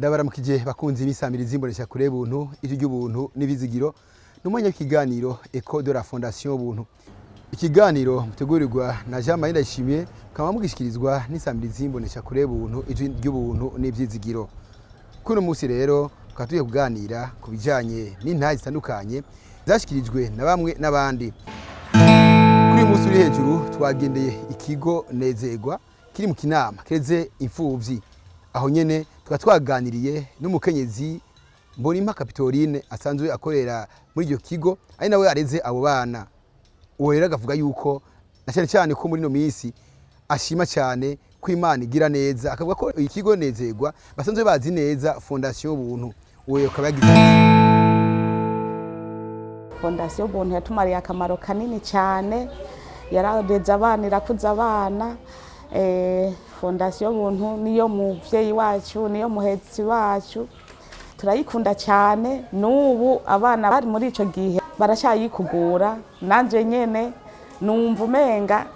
Ndabaramukije bakunzi b'isamirizi imbonesha kure buntu, ijwi ry'ubuntu n'ibizigiro. N'umwanya w'ikiganiro Echo de la Fondation Buntu, ikiganiro mutegurirwa na Jean Marie Ndayishimiye, kaba mugishikirizwa n'isamirizi imbonesha kure buntu, ijwi ry'ubuntu n'ivyizigiro. Kuri uno munsi rero tukaba tugiye kuganira ku bijanye n'intahe zitandukanye zashikirijwe na bamwe n'abandi. Kuri uyu munsi uri hejuru twagendeye ikigo Nezerwa kiri mu Kinama kireze imfuvyi. Aho nyene tukaba twaganiriye n'umukenyezi Mbonimpa Capitorine asanzwe akorera muri iryo kigo, ari nawe areze abo bana. Uwo rero akavuga yuko na cyane cyane ko muri ino minsi ashima cyane ko Imana igira neza, akavuga ko ikigo Nezerwa basanzwe bazi neza Fondation Buntu. Uwo akaba yagize ati: Fondation Buntu yatumariye akamaro kanini cyane, yarareze abana, irakuza abana. Fondation Buntu niyo muvyeyi wacu, niyo muhetsi wacu, turayikunda cyane. N'ubu abana bari muri ico gihe baracayikugura, nanje nyene numva umenga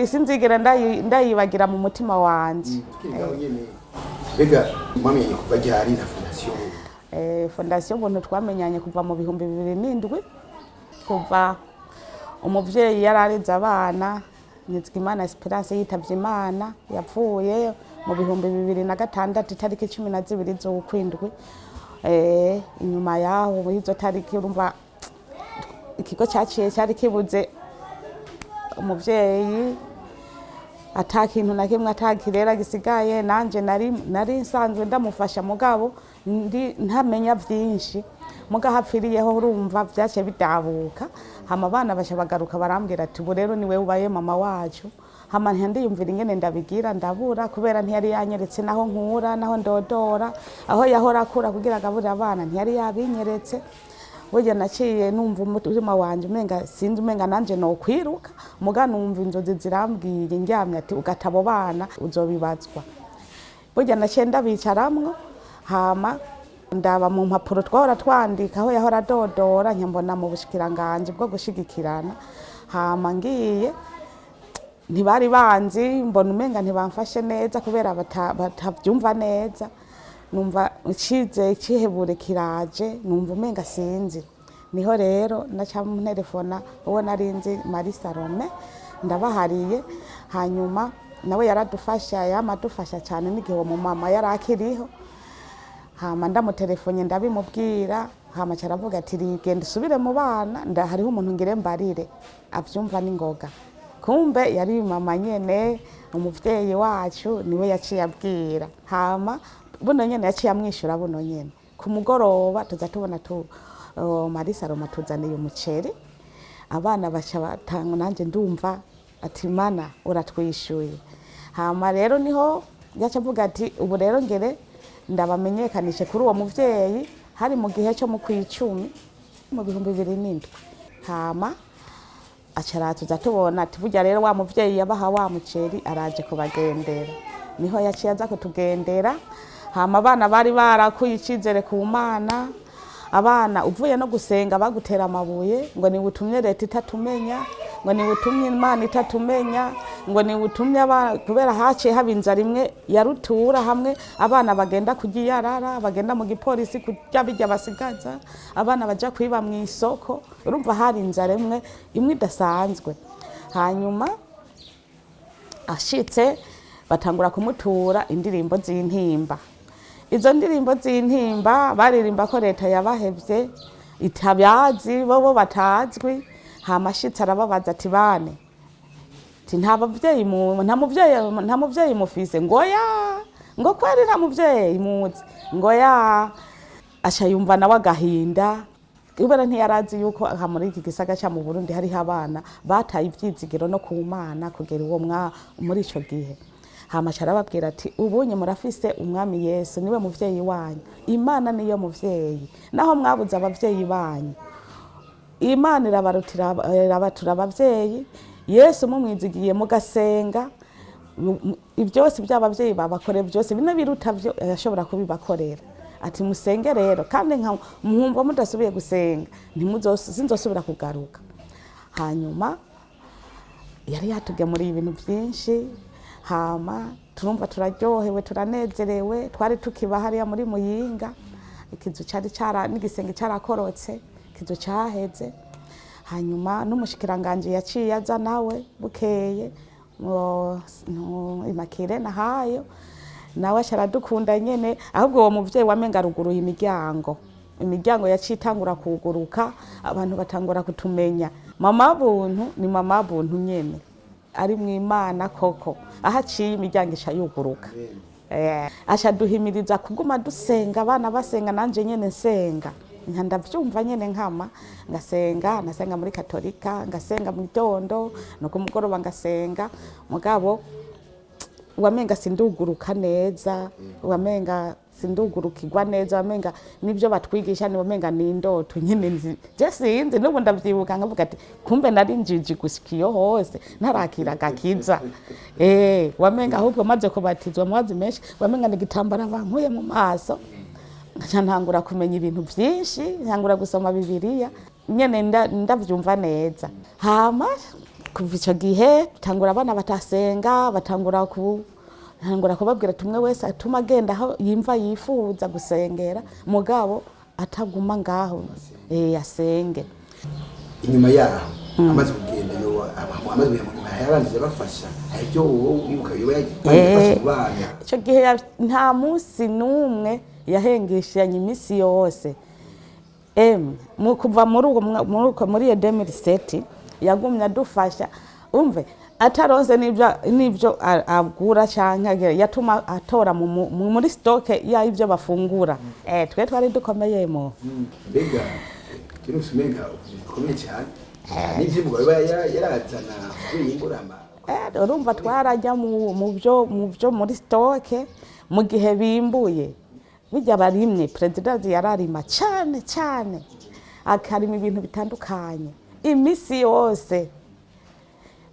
sinzigera ndayibagira mu mutima wanje. Mbega mwamenye kuva ryari na Fondation? Fondation Buntu twamenyanye kuva mu 2007, kuva umuvyeyi yarareze abana Nizigimana Esperance yitavye Imana, yapfuye mu 2006, itariki 12 z'ukwindwi. Inyuma yaho muri izo tariki, urumva ikigo caciye cyari kibuze umuvyeyi, ata kintu na kimwe, ata kirera gisigaye. Nanje nari nsanzwe ndamufasha, mugabo ndi ntamenya vyinshi. Muga hapfiriyeho, urumva vyaciye bidabuka. Hama abana baca bagaruka barambwira ati: "Ubu rero niwe ubaye mama wacu." Hama ndiyumvira ingene ndabigira, ndabura, kubera ntiyari yanyeretse naho nkura, naho ndodora, aho yahora akura kugira agaburire abana, ntiyari yabinyeretse. Burya naciye numva umutima wanje umenga sinzi, umenga nanje nokwiruka. Muga numva inzozi zirambwiye ndyamye ati: "Ugata abo bana uzobibazwa." Burya naciye ndabicaramwo, hama ndaba mu mpapuro twahora twandika aho yahora adodora, nkambona mu bushikiranganji bwo gushigikirana. Hama ngiye, ntibari banzi, mbona umenga ntibamfashe neza kubera batavyumva neza. Numva icize icihebure kiraje, numva umenga sinzi. Niho rero naca nterefona uwo nari nzi, Marie Salome, ndabahariye. Hanyuma nawe yaradufasha, yama adufasha cyane n'igihe uwo mumama yari akiriho. Hama ndamutelefone, ndabimubwira. Hama caravuga ati: "Genda usubire mu bana, nda hariho umuntu ngire mbarire avyumva n'ingoga." Kumbe yari mama nyene umuvyeyi wacu, niwe yaciye abwira. Hama buno nyene yaciye amwishura buno nyene. Ku mugoroba tuza tubona tu Marie Salome atuzaniye umuceri, abana baca batanga. Nanjye ndumva ati: "Mana uratwishuye." Hama rero niho yaca avuga ati: "Ubu rero ngere ndabamenyekanishe kuri uwo muvyeyi." Hari mu gihe cyo mu kwicumi mu 2007. Hama aca aratuza, tubona ati: "Burya rero wa muvyeyi yabaha wa muceri araje kubagendera." Niho yaciye aza kutugendera. Hama abana bari barakuye icizere ku Mana. Abana uvuye no gusenga bagutera amabuye ngo niwe utumye leta itatumenya, ngo niwe utumye Imana itatumenya, ngo niwe utumye abana, kubera haciye haba inzara imwe ya rutura, hamwe abana bagenda kurya iyarara, bagenda mu gipolisi kurya bijya basigaza, abana baja kwiba mu isoko. Urumva hari inzara imwe imwe idasanzwe. Hanyuma ashitse batangura kumutura indirimbo z'intimba. Izo ndirimbo z'intimba baririmba ko leta yabahevye, itabazi, bobo batazwi. Hama ashitse arababaza ati: "Bane," ati, "nta bavyeyi mu nta muvyeyi, nta muvyeyi mufise?" Ngo ya, ngo kweri nta muvyeyi muzi? Ngo ya. Aca yumva nawe agahinda, kubera ntiyarazi yuko aha muri iki gisaga ca mu Burundi hariho abana bataye ivyizigiro no ku Mana kugera uwo mwa muri ico gihe. Hama aca arababwira ati: "Ubunye murafise Umwami Yesu, niwe muvyeyi wanyu. Imana niyo muvyeyi. Naho mwabuze abavyeyi banyu, Imana irabarutira, irabatura abavyeyi. Yesu mumwizigiye, mugasenga, ivyose by'abavyeyi babakorera byose, bino biruta vyo yashobora kubibakorera." Ati: "Musenge rero, kandi nka mwumva mudasubiye gusenga, sinzosubira kugaruka." Hanyuma yari yatugemuriye ibintu byinshi. Hama turumva turaryohewe, turanezerewe. Twari tukiba hariya muri Muyinga, ikizu cari cara n'igisenge carakorotse, ikizu caheze. Hanyuma n'umushikiranganji yaciye aza nawe bukeye, ngo Imakire Nahayo, nawe aca aradukunda nyene. Ahubwo uwo muvyeyi wamenga aruguruye imiryango, imiryango yaciye itangura kuguruka, abantu batangura kutumenya. Mama Buntu ni mama Buntu nyene, ari mu Imana koko, aho aciye imiryango ica yuguruka. Aca duhimiriza kuguma dusenga, abana basenga, nanje nyene nsenga, nka ndavyumva nyene nkama ngasenga. Nasenga muri Katolika, ngasenga mu gitondo no ku mugoroba ngasenga. Mugabo wamenga sinduguruka neza, wamenga sindugurukirwa neza, wamenga nibyo batwigisha ni wamenga ni indoto nyene. Je sinzi, n'ubu ndavyibuka nkavuga ati kumbe nari njiji gushika iyo hose ntarakira agakiza. Wamenga ahubwo maze kubatizwa amazi menshi, wamenga ni igitambara bankuye mu maso, nkaca ntangura kumenya ibintu vyinshi, ntangura gusoma Bibiliya nyene ndavyumva neza. Hama kuva ico gihe tangura abana batasenga, batangura ku ntangura kubabwira tumwe wese atuma agenda aho yimva yifuza gusengera, mugabo ataguma ngaho, asenge. Inyuma yaho amaze kugenda, yo amaze kugenda mu nyuma yarangiye abafasha, hari ibyo wowe wibuka yoba yafasha mu bana? Icyo gihe nta munsi n'umwe yahengeshanye, iminsi yose mu kuva muri uwo muri iyo 2007 yagumye adufasha. Umve, ataronse n'ibyo agura canke yatuma atora muri stock y'ibyo bafungura. Twe twari dukomeyemo. Mbega kino umenga bikomeye cyane n'ivyimburwa biba yarazana kuri iyi ngurama? Urumva twarajya mu byo muri stock mu gihe bimbuye, bijya barimye. Perezida yararima cyane cyane, akarima ibintu bitandukanye. Iminsi yose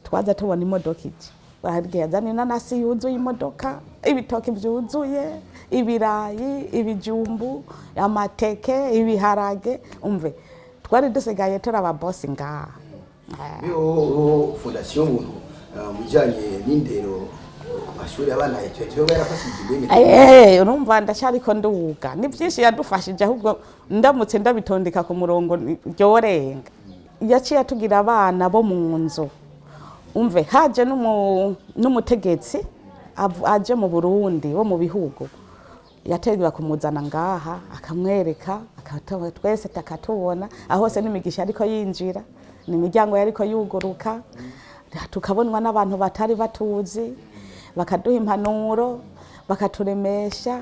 twaza tubona imodoka ije. Hari igihe yazana inanasi yuzuye imodoka, ibitoki byuzuye, ibirayi, ibijumbu, amateke, ibiharage. Umve, twari dusigaye turi ababosi ngaha. Biho Fondation Buntu, mu bijanye n'indero ku mashuri abana, icyo cyo yarafashije mbere? Urumva ndacyariko nduga, ni byinshi yadufashije. Ahubwo ndamutse ndabitondeka ku murongo ryorenga. Yaciye atugira abana bo mu nzu. Umve, haje n'umutegetsi aje mu Burundi wo mu bihugu, yategwa kumuzana ngaha akamwereka, twese takatubona. Aho hose n'imigisha ariko yinjira, ni imiryango yariko yuguruka, tukabonwa n'abantu batari batuzi, bakaduha impanuro, bakaturemesha.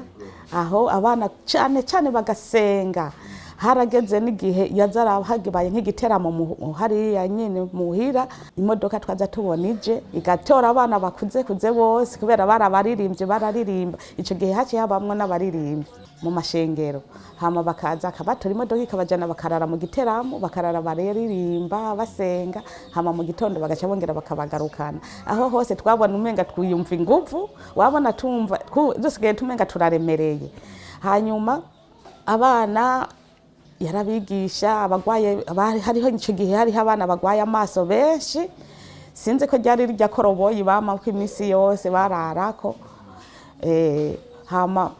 Aho abana cyane cyane bagasenga. Harageze n'igihe yaza habaye nk'igiteramo hariya nyine muhira, imodoka twaza tubona ije igatora abana bakuze kuze bose, kubera bari abaririmbyi, bararirimba. Icyo gihe haciye habamwo n'abaririmbyi mu mashengero. Hama bakaza akabatora, imodoka ikabajana, bakarara mu giteramo, bakarara bararirimba, basenga. Hama mu gitondo bagaca bongera bakabagarukana. Aho hose twabona umenga twiyumva inguvu, wabona tumva dusigaye tumenga turaremereye. Hanyuma abana yarabigisha, abagwaye hariho icyo gihe hariho abana bagwaye amaso benshi. Sinzi ko ryari rirya koroboyi bama ko iminsi yose bararako. Hama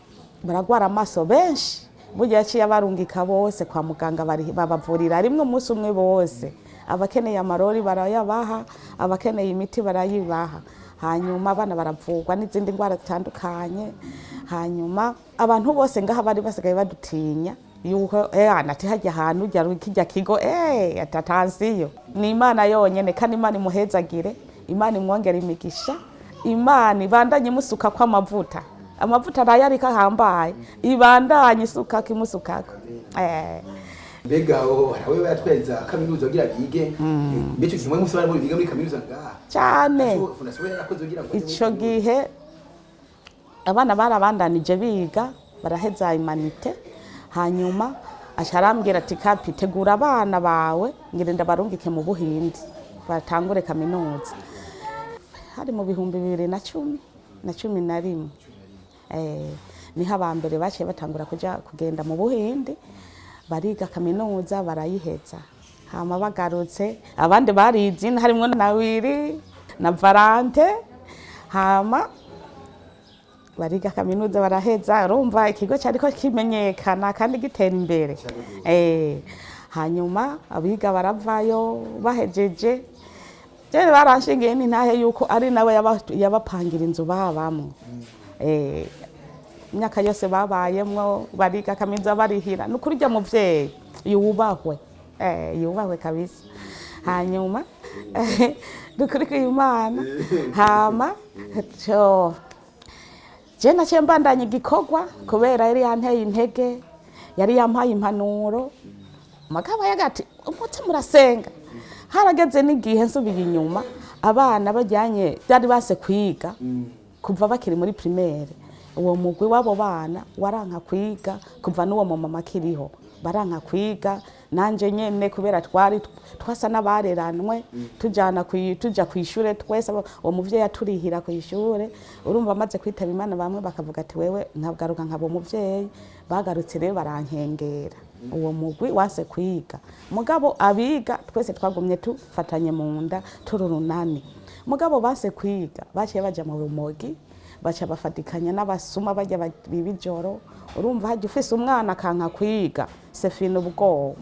baragwara amaso benshi. Burya yaciye abarungika bose kwa muganga, babavurira rimwe umunsi umwe bose. Abakeneye amarori barayabaha, abakeneye imiti barayibaha. Hanyuma abana baravurwa n'izindi ndwara zitandukanye. Hanyuma abantu bose ngaha bari basigaye badutinya yuko anati hajya ahantu ujya kijya kigo atatansiyo. Ni Imana yonyene, kandi Imana imuhezagire, Imana imwongere imigisha, Imana ibandanye imusuka kw'amavuta. Amavuta arayariko ahambaye, ibandanye isukako, imusukako. Mbega aho hari abo yatwereza kaminuza kugira bige? Mbese icyo kimwe musi bari biga muri kaminuza ngaha? Cyane. Fondation yarakoze kugira ngo Ico gihe abana barabandanije biga, baraheza humanités. Hanyuma aca arambwira ati: "Kapi, tegura abana bawe, ngire ndabarungike mu Buhindi batangure kaminuza." Hari mu 2011, niho aba mbere baciye batangura kuja kugenda mu Buhindi, bariga kaminuza barayiheza. Hama bagarutse, abandi barize, harimwo na Wiri na Valante. Hama bariga kaminuza baraheza, urumva ikigo cyariko kimenyekana kandi gitera imbere. Hanyuma abiga baravayo bahejeje, jewe baranshingiye n'intahe yuko ari nawe yabapangira inzu babamwo. Imyaka yose babayemwo bariga kaminuza barihira, ni ukuri urya muvyeyi yubahwe, yubahwe kabisa. Hanyuma ni ukuri kw'Imana. Hama co je naciye mbandanya igikorwa kubera yari yanteye intege, yari yampaye impanuro, mugabo yagati umuti murasenga. Harageze n'igihe nsubiye inyuma, abana bajyanye byari base kwiga kuva bakiri muri primaire. Uwo mugwi w'abo bana waranka kwiga kuva n'uwo mumama akiriho, baranka kwiga. Nanje nyene kubera twari twasa n'abareranwe, tujana tuja kw'ishure twese, uwo muvyeyi aturihira kw'ishure. Urumva amaze kwitaba Imana, bamwe bakavuga ati wewe nkagaruka nkaba umuvyeyi. Bagarutse rero barankengera uwo mugwi wanse kwiga, mugabo abiga twese twagumye tufatanye mu nda turi urunani. Mugabo banse kwiga baciye baja mu rumogi, baca bafatikanya n'abasuma bajya biba ijoro. Urumva hajya ufise umwana akanka kwiga, sefina ubwoba.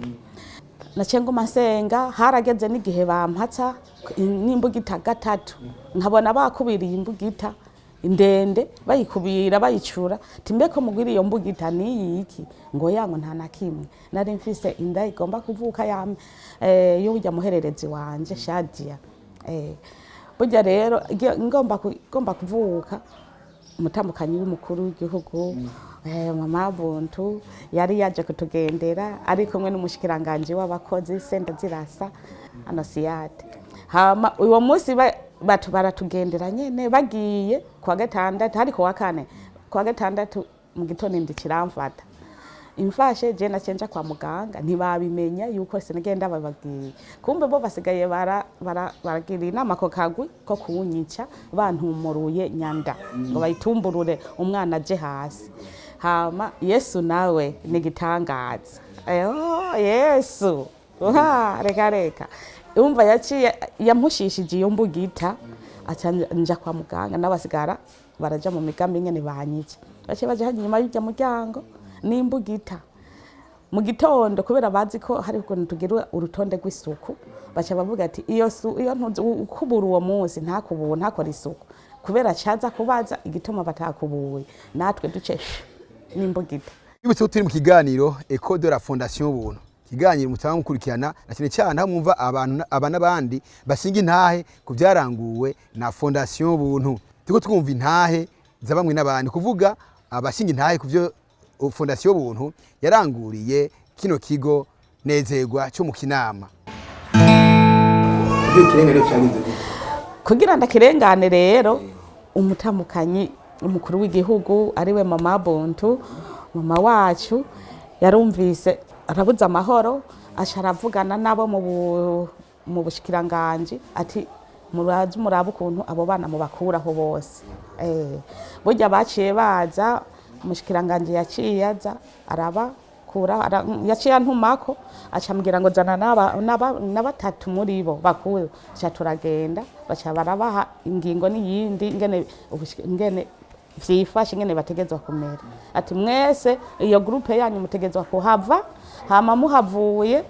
Naciye nguma nsenga. Harageze n'igihe bampatsa n'imbugita gatatu, nkabona bakubiriye imbugita ndende, bayikubira bayicura, ati mbeko mugwira iyo mbugita niyiki? Ngo yango nta na kimwe. Nari mfise inda igomba kuvuka ya y'urya muhererezi wanje Shadia. Burya rero ngomba kuvuka, umutambukanyi w'umukuru w'igihugu, mama Buntu, yari yaje kutugendera ari kumwe n'umushikiranganji w'abakozi Sendazirasa Anosiyate. Hama uwo munsi batu baratugendera nyene, bagiye kuwa gatandatu, hari kuwa kane, kuwa gatandatu mu gitondo inda kiramfata. Imfashe je naciye nja kwa muganga, ntibabimenya yuko sinagenda bababwiye. Kumbe bo basigaye baragira inama ko kagwi ko kunyica, bantumuruye nyanda ngo bayitumburure umwana aje hasi. Hama Yesu nawe ni gitangaza. Yesu uha, reka reka, umva yaciye yampushishije iyo mbugita, aca nja kwa muganga, n'abasigara baraja mu migambi nyene banyica. Baciye baja hajya inyuma y'urya muryango n'imbugita mu gitondo, kubera bazi ko hari ukuntu tugira urutonde rw'isuku, baca bavuga ati iyo iyo ntuzi ukubura uwo munsi ntakubura ntakora isuku, kubera caza kubaza igituma batakubuye, natwe duce n'imbugita. Twibutse ko turi mu kiganiro Echo de la Fondation Ubuntu, ikiganiro mutanga mukurikirana na cyane cyane aho mwumva abantu aba n'abandi bashinga intahe ku byaranguwe na Fondation Ubuntu. Turiko twumva intahe za bamwe n'abandi, kuvuga abashinga intahe ku byo Fondation Ubuntu yaranguriye kino kigo Nezerwa cyo mu Kinama. Kugira ndakirengane rero, umutamukanyi umukuru w'igihugu ariwe mama Buntu, mama wacu, yarumvise arabuze amahoro, aca aravugana nabo mu bushikiranganji ati muraze murabe ukuntu abo bana mubakuraho bose. Burya baciye baza, umushikiranganji yaciye aza arabakura, yaciye antumako, aca ambwira ngo zana na batatu muri bo bakuru. Aca turagenda, baca barabaha ingingo n'iyindi ingene ingene vyifashe, ingene bategezwa kumera, ati mwese iyo groupe yanyu mutegezwa kuhava. Hama muhavuye,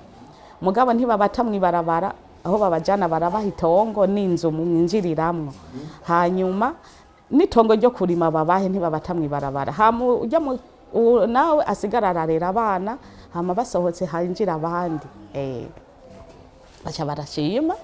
mugabo ntibabata mw'ibarabara, aho babajana barabaha itongo n'inzu mwinjiriramwo, hanyuma n'itongo ryo kurima babahe, ntibabata mw'ibarabara. Hama ujya nawe asigara ararera abana, hama basohotse hinjira abandi. Baca barashima.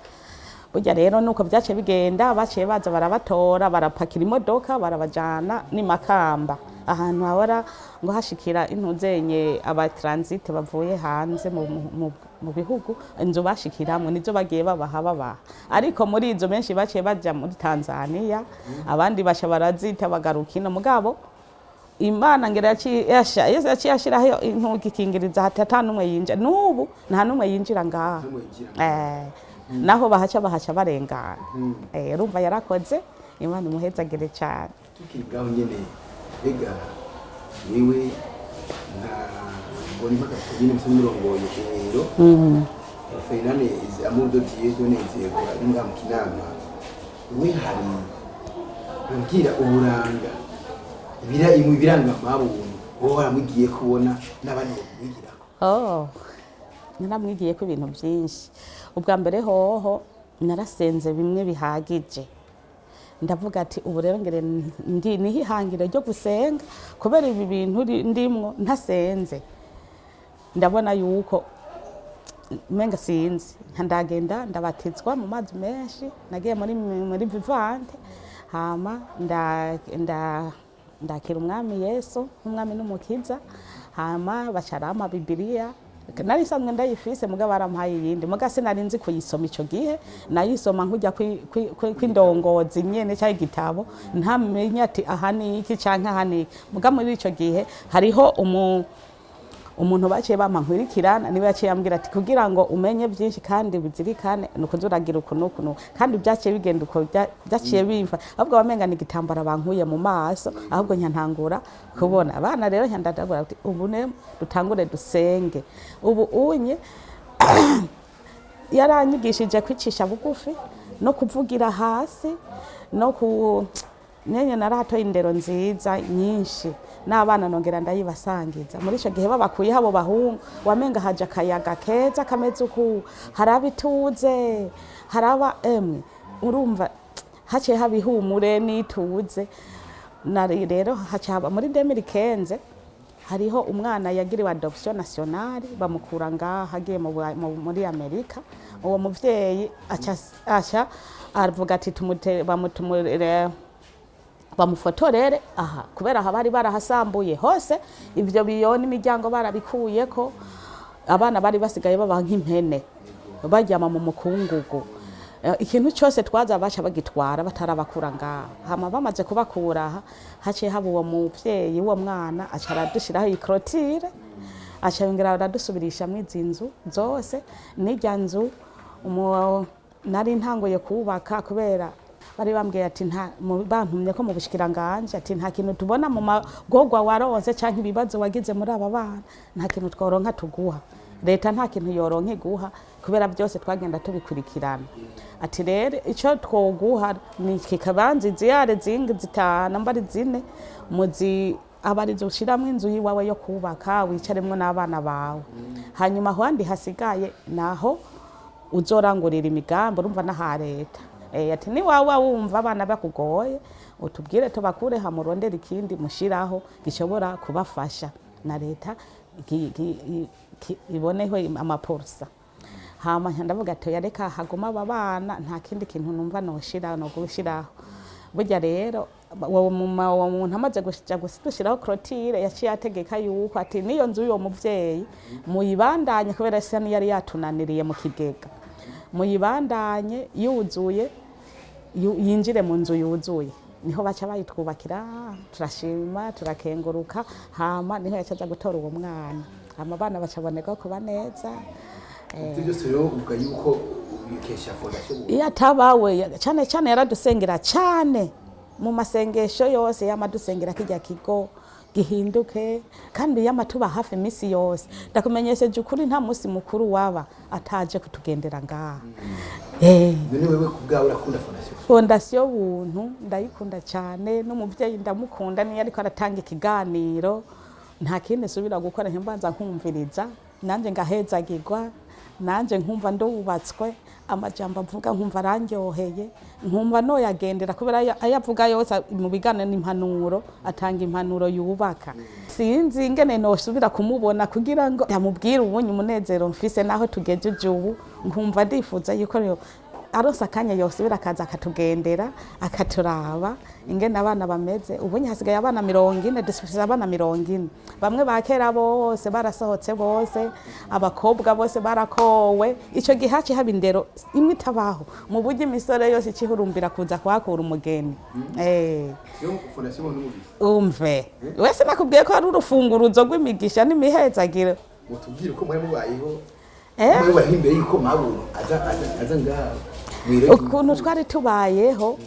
Burya rero nuko byaciye bigenda, baciye baza barabatora, barapakira imodoka, barabajana ni Makamba, ahantu hahora ngo hashikira intuzenye abatransit bavuye hanze mu bihugu, inzu bashikiramwo nizo bagiye babaha. Ariko muri izo benshi baciye baja muri Tanzania, abandi basha barazita bagaruka ino. Mugabo Imana ngira yaciye Yesu yaciye ashiraho intugi ikingiriza hati ata n'umwe yinjira, n'ubu nta n'umwe yinjira ngaha. Naho bahaca barengana. Urumva yarakoze, Imana imuhezagire cyane. Tukiri ngaho nyene, mbega wewe nka Mbonimpa Catherine musa n'umurongoye irero Fernande Amour de Dieu de Nezerwa ari ngaha mu Kinama, we hari Mbwira uburanga, ibiranga mabuntu wowe waramwigiye kubona n'abandi bamwigirako. Oh, naramwigiye ko ibintu byinshi. Ubwa mbere hoho narasenze bimwe bihagije, ndavuga ati ubu rero ngire ndi niho ihangiro ryo gusenga, kubera ibi bintu ndimwo ntasenze ndabona yuko umenga sinzi. Ndagenda ndabatizwa mu mazi menshi, nagiye muri Vivante, hama ndakira Umwami Yesu nk'Umwami n'Umukiza. Hama baca Bibiliya nari nsanzwe ndayifise, muga barampaye iyindi, muga sinari nzi kuyisoma. Ico gihe nayisoma nkujya kw'indongozi nyene canke igitabo, ntamenya ati aha ni iki canke aha ni iki. Muga muri ico gihe hariho umuntu baciye bampa nkwirikirana, niwe yaciye ambwira ati kugira ngo umenye byinshi kandi bizirikane ni ukuza uragira uku n'uku n'uku. Kandi byaciye bigenda uko, byaciye bimfa, ahubwo wamenga ni igitambara bankuye mu maso, ahubwo ntantangura kubona abana. Rero ndadagura ati ubu ne dutangure dusenge. Ubu unye yaranyigishije kwicisha bugufi no kuvugira hasi no ku nenye. Narahatoye indero nziza nyinshi n'abana, nongera ndayibasangiza. Muri ico gihe babakuyeho abo bahungu, wamenga haje akayaga keza kameze uku, haraba ituze, haraba emwe urumva haciye haba ihumure n'ituze. Nari rero haca haba muri 2015 hariho umwana yagiriwe adoption nationale, bamukura ngaha agiye muri Amerika. Uwo muvyeyi aca avuga ati bamutumure, bamufotorere aha, kubera aha bari barahasambuye hose, ivyo biyo n'imiryango barabikuyeko, abana bari basigaye baba nk'impene baryama mu mukungugu. Ikintu cyose twaza baca bagitwara batarabakura ngaha. Hama bamaze kubakura aha, haciye haba uwo muvyeyi w'uwo mwana aca aradushiraho iyi clôture, aca yongera aradusubirishamwo izi nzu zose n'irya nzu nari ntanguye kubaka, kubera bari bambwiye ati nta bantumye ko mu bushikiranganje, ati nta kintu tubona mu magorwa waronse canke ibibazo wagize muri aba bana, nta kintu tworonka tuguha, leta nta kintu yoronka iguha, kubera byose twagenda tubikurikirana. Ati rero ico twoguha ni iki kibanza, iziyare zingi zitanu mbari zine muzi abarizo ushiramwo inzu yiwawe yo kubaka, wicaremwo n'abana bawe, hanyuma ahandi hasigaye naho uzorangurira imigambi, urumva n'aha leta. Ati niwawa wumva abana bakugoye utubwire tubakure hamurondera ikindi mushiraho gishobora kubafasha na leta iboneho amaporosa. Hama nca ndavuga ati oya, reka haguma aba bana, nta kindi kintu numva noshira no gushiraho. Burya rero uwo muntu amaze gushira gushiraho clôture, yaciye ategeka yuko ati niyo nzu y'uwo muvyeyi muyibandanye, kubera isa niyari yatunaniriye mu kigega, muyibandanye yuzuye, yinjire mu nzu yuzuye. Niho baca bayitwubakira, turashima turakenguruka. Hama niho yaca aza gutora uwo mwana, hama abana baca bonerwa kuba neza. Ibyo byose rero uvuga yuko ubikesha Fondation Ubuntu. Iyo atabawe, cyane cyane yaradusengera cyane mu masengesho yose, yamadusengera kijya kigo gihinduke, kandi yamatuba hafi iminsi yose. Ndakumenyesheje ukuri, nta munsi mukuru waba ataje kutugendera ngaha. None wewe ku bwawe urakunda Fondation? Fondation Buntu ndayikunda cyane, n'umuvyeyi ndamukunda. Niyo ariko aratanga ikiganiro nta kindi nsubira gukora, ntimbanza nkumviriza, nanjye ngahezagirwa, nanjye nkumva ndubatswe. Amajambo avuga nkumva arandyoheye, nkumva noyagendera, kubera ayo avuga yose mu biganiro n'impanuro, atanga impanuro yubaka. Sinzi ingene nosubira kumubona kugira ngo ndamubwire ubunye umunezero mfise naho tugejeje ubu. Nkumva ndifuza yuko aronse akanya yosubira akaza akatugendera, akaturaba ingene abana bameze. Ubunye hasigaye abana 40, dufise abana 40. Bamwe ba kera bose barasohotse bose, abakobwa bose barakowe. Ico gihe haciye haba indero imwe itabaho mu buryo imisore yose icihurumbira kuza kuhakura umugeni. Rero Fondation Ubuntu n'umugisha. Umve wese, nakubwiye ko ari urufunguruzo rw'imigisha n'imihezagiro. Mutubwire uko mwari mubayeho. Mwari mubayeho imbere yuko Mabuntu aza ngaha mw'iregi. Ukuntu twari tubayeho,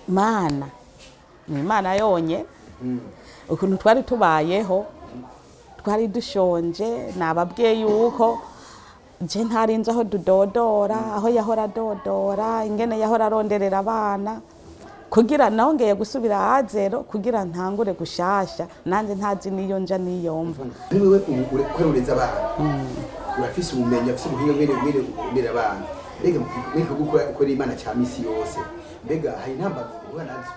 Mana ni Imana yonye. Ukuntu twari tubayeho, twari dushonje. Nababwiye yuko je ntari nzi aho dudodora, aho yahora adodora, ingene yahora aronderera abana. Kugira nongeye gusubira à zéro, kugira ntangure gushasha, nanjye ntazi niyo nja niyo mva. Ni wewe ubu ureza abana, urafise ubumenyi, urafise ubuhinga mwene urera abana. Mbega muri gukora ukorera Imana cya misi yose, mbega hari intambamyi uhura nazo?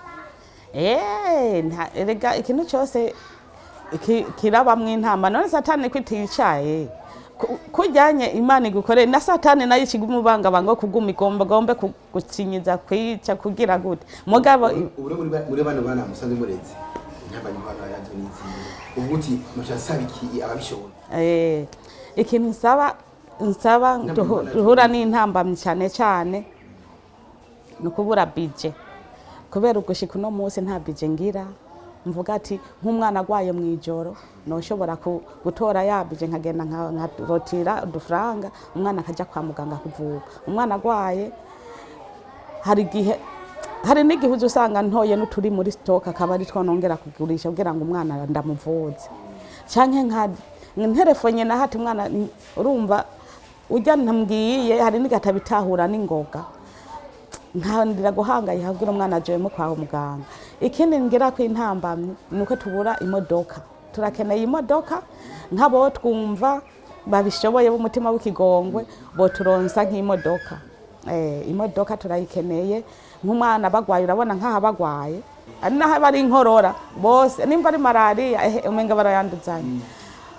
Erega ikintu cyose kirabamwo intamba. None Satani ko iticaye, kujyanye Imana igukoreye, na Satani nayo ikiguma ubangabanga kuguma igomba gombe gukinyiza, kwica, kugira gute, mugabo Ubu rero muri bano bana musanzwe mureze, intambamyi muhura nazo ni izihe? Uvuga uti noca nsaba iki ababishoboye? Ikintu nsaba Intambamyi muhura nazo. Duhura n'intambamyi cyane cyane ni ukubura budget, kubera ugushika uno munsi nta budget ngira. Mvuga ati nk'umwana agwaye mu ijoro, noshobora gutora ya budget, nkagenda nkarotira udufaranga, umwana akaja kwa muganga kuvurwa. Umwana agwaye, hari igihe, hari n'igihe uza usanga ntoye n'uturi muri stock, akaba ari two nongera kugurisha kugira ngo umwana ndamuvuze, canke nka nterefonye na hati umwana urumva ujya ntambwiye, hari n'igihe atabitahura n'ingoga, nkandira guhangayika kugira umwana ajemo kwa muganga. Ikindi ngira ko intambamyi ni uko tubura imodoka. Turakeneye imodoka, nk'abo twumva babishoboye b'umutima w'ikigongwe boturonsa nk'imodoka. Imodoka turayikeneye. Nk'umwana bagwaye, urabona nk'aha bagwaye, ari naho bari inkorora bose, nimba ari malariya, ehe, umenga barayanduzanya,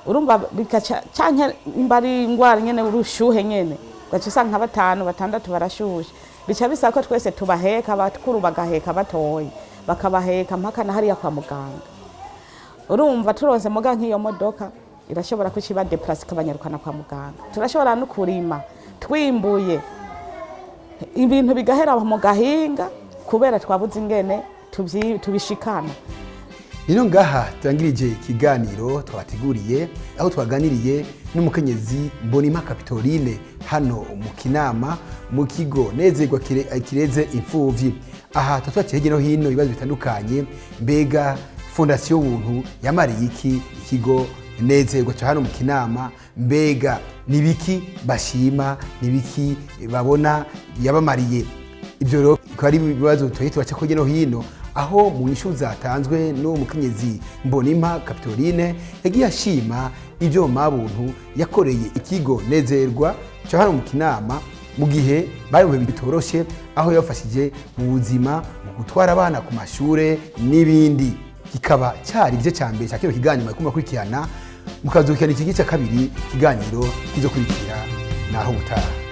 urumva bikaca, canke nimba ari ingwara nyene, urushuhe nyene, ugaca usanga nka batanu batandatu barashushe, bica bisaba ko twese tubaheka, abakuru bagaheka batoyi, bakabaheka mpaka na hariya kwa muganga. Urumva turonse muga nk'iyo modoka, irashobora kuciba déplacer, ikabanyarukana kwa muganga. Turashobora no kurima, twimbuye ibintu bigahera mu gahinga kubera twabuze ingene tubishikana. Rero ngaha turangirije ikiganiro twabateguriye, aho twaganiriye n'umukenyezi Mbonimpa Capitoline hano mu Kinama, mu kigo Nezerwa kireze imfuvyi. Aha tuba twaciye hirya no hino ibibazo bitandukanye: mbega Fondation Ubuntu yamariye iki ikigo Nezerwa cyo hano mu Kinama? Mbega nibiki bashima, nibiki babona yabamariye? Ibyo rero bikaba ari ibibazo tuba tubaca hirya no hino, aho mu nyishu zatanzwe n'uwo mukenyezi Mbonimpa Capitoline yagiye ashima ibyo mabuntu yakoreye ikigo Nezerwa cyo hano mu Kinama mu gihe bari mu bihe bitoroshe, aho yabafashije mu buzima, mu gutwara abana ku mashure n'ibindi. Kikaba cyari igice cya mbere cya kino kiganiro mwariko murakurikirana, mukazukirana iki gice cya kabiri, ikiganiro kizokurikira. Naho ubutaha.